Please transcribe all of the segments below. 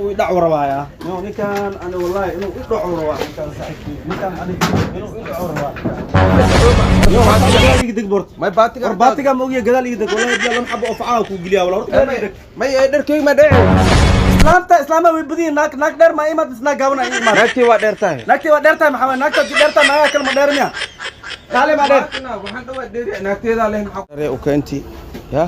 I dhacu rabaaya. Niyow, ninkan ani wallahi inuu i dhacu rabaa. Ninkan saaxiibkii, ninkan ani inuu i dhacu rabaa. Niyow, horta gadaal iga deg borto. May baatiga. War baatiga ma ogiya, gadaal iga deg. Wallahi billahi, lama xabo oo facaa kuu geliyaa wala. Horta gadaal iga deg. May dharkeyga ma dhece. Islaanta, islaamaha way badan yihiin. Naag, naag dheer ma imaad mise naag gaaban ay imaad? Naagtii waa dheer tahay. Naagtii waa dheer tahay. Maxaa waay? Naagta dheer tahay, naagaha kale ma dheer miya? Kaale ma dheer. Waxaan dhawaa dheeri naagteedaa leh. Maxaa u keenti ya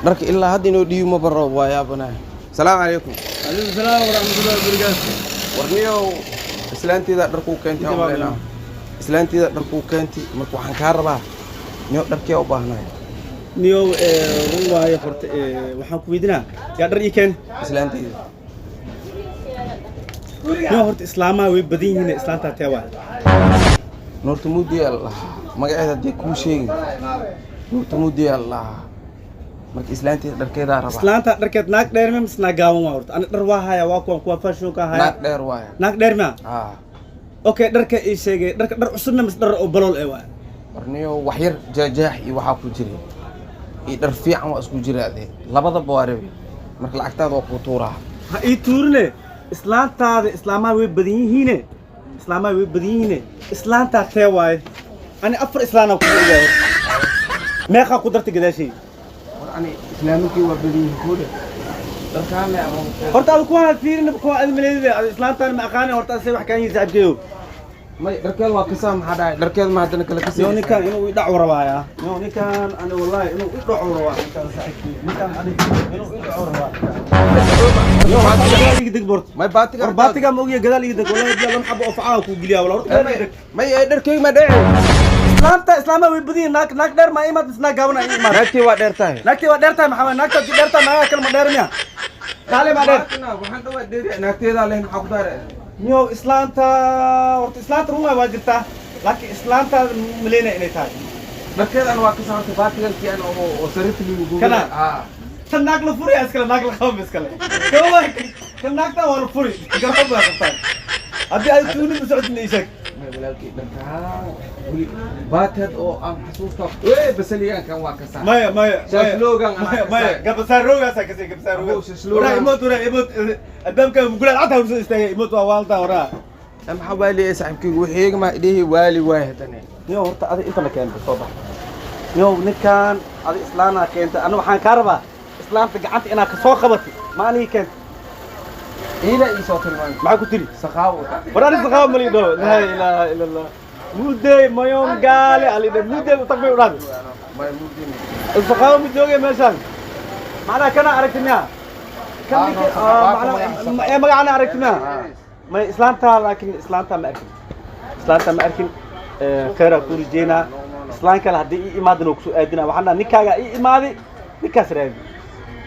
dharka ilaa hadda inoo dhiibi ma baro, waa yaabanahay. Salaamu calaykum. Calaykum salaam waraxmatullahi wabarakaatu. Warniyow, islaanteeda dharkuu keentay aan umaleynaa. Islaanteeda dharkuu keentay, marka waxaan kaa rabaa niyow dharkee u baahnahay. Niyow, run waaye. Horta waxaan ku weydiinaa, yaa dhar ii keen? Islaanteeda. Niyow, horta islaamaha way badan yihiin, islaantaa tee waay? Nuurta Muudi aa la dhahaa magaceeda. Haddii kuu sheegin, Nuurta Muudi aa la dhahaa. Marka islaanteeda dharkeedaa rabaa. Islaanta dharkeed naag dheer ma mise naag gaaban waa? Horta ani dhar waa haya, waa kuwan, kuwa fashionka haya. Naag dheer waaya. Naag dheer ma? Haa. Okay, dharka ii sheegay, dharka dhar cusub ma mise dhar oo balool eh waay? Warniyow, wax yar jeexjeex iyo waxaa ku jiray iyo dhar fiican waa isku jira ade, labadaba waa rabi. Marka lacagtaada waa kuu tuuraa. Ha ii tuurine. Islaantaada, islaamaha way badan yihiine, islaamaha way badan yihiine, islaantaa tee waaye? Ani afar islaanaa kugu ogaay. Horta meeqaa ku dartay gadaashay? War ani islaaminkii waa badan yihiin kuule dharkaan le ama. Horta ada kuwaan fiirin, kuwa ad maleedide, ada islaantaan ma aqaani. Horta ase wax kaan yihiin, saaxiibkeyo. May, dharkeeda waa kasaa. Maxaa dhacay? Dharkeeda ma haddana kala kasii? Niyow, ninkan inuu i dhacu rabaaya. Niyow, ninkan ani wallahi inuu i dhacu rabaa. Ninkan saaxiibkii, ninkan ani inuu i dhacu rabaa. Niyow, horta gadaal iga deg borto. May baatiga. War baatiga ma ogiya, gadaal iga deg. Wallahi billahi, lama xabo oo facaa kuu geliyaa wala. Horta gadaal iga deg. May dharkeyga ma dhece. Islaanta, islaamaha way badan yihiin. Naag, naag dheer ma imaad mise naag gaaban ay imaad? Naagtii waa dheer tahay. Naagtii waa dheer tahay. Maxaa waay? Naagta dheer tahay, naagaha kale ma dheer miya? Kaale ma dheer. Waxaan dhawaa dheeri naagteedaa leh. Maxaa ku daray? Niyow, islaanta horta islaanta run waay, waa jirtaa, laakiin islaantaada maleynaya inay tahay. Dharkeedan waa ka saartay baatigankii an oo sariirta lagu gubay. Kana? Haa. Tan naag la furi iskale, naag la qaba iskale. Kaba kan naagtan waa la furi, garab baa qabtaan. Haddii ay tuuni ma socodin, ii sheeg. May walaalkii, dharkaa weli baati had oo aan xasuusta wey basaliyaankan waa ka saar. Maya, maya. Shashloogan anaa maya ka maya saar. Gabasaaroogaasa kasii gabasaaroogaas. Abow, shashloogan. Waraa imood, waraa imood, albaabka mugulaal cad hawsoo istaagay. Imood waa waaltaa waraa. Maxaa waali saaxiibkaygu wixii iga ma dhihi waali waay haddana. Niyow, horta adi inta la keentay soo bax. Niyow, ninkan adi islaanaa keentay, anna waxaan kaa rabaa islaanta gacanta inaad ka soo qabatay. Ma anigii keentay? Iida ii soo tilmaamay. Maxaa ku tiri? Saqaawo. War ani saqaawo mali dhaho. Laa ilaaha ila Allah, mudey mayon gaale ali dhe mudey utag bay udhahday. May mudin. Saqaawo ma joogay meeshaan. Macnaha kana aragti miya kan? Ah, Ninka no, Saqaawo, waa ku magaca macnaha ee magacana aragti miya? May, islaanta, laakiin islaanta ma arkin, islaanta ma arkin. Khayraa kuu rajeynaa. Islaan kale haddii ii imaadana waa kusoo aadinaa. Waxaan dhahaa ninkaaga ii imaaday, ninkaas raadi,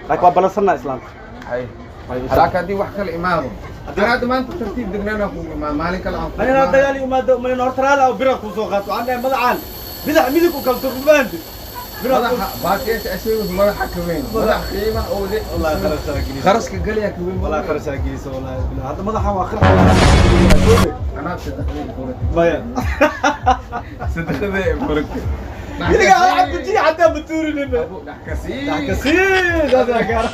laakiin waa balansanaa islaanta. Hay, laakiin haddii wax kale imaado, ana hadda maanta tartiib degnaana kugu imaado, maalin kale aan ku Anina dagaal imaado malin. Horta raali oo bira kuu soo qaato. Waxaan dhahay madacaan bidax midig u kala turmaanti. Madaxa baatiyaasha asheegayso, madaxa ka weyn, madax qiimaha oo le. Wallahi kharashaa gelisa. Kharaska galaya ka weyn. Wallahi kharashaa gelisa, wallahi billahi. Hadda madaxan waa kharash. Anaa sadaqadii furatay. Maya. Sadaqadii furatay. Iliga ala cabdi jiri xataa ma tuurinina. Abu dhax kasii. Dhax kasii saas gaara.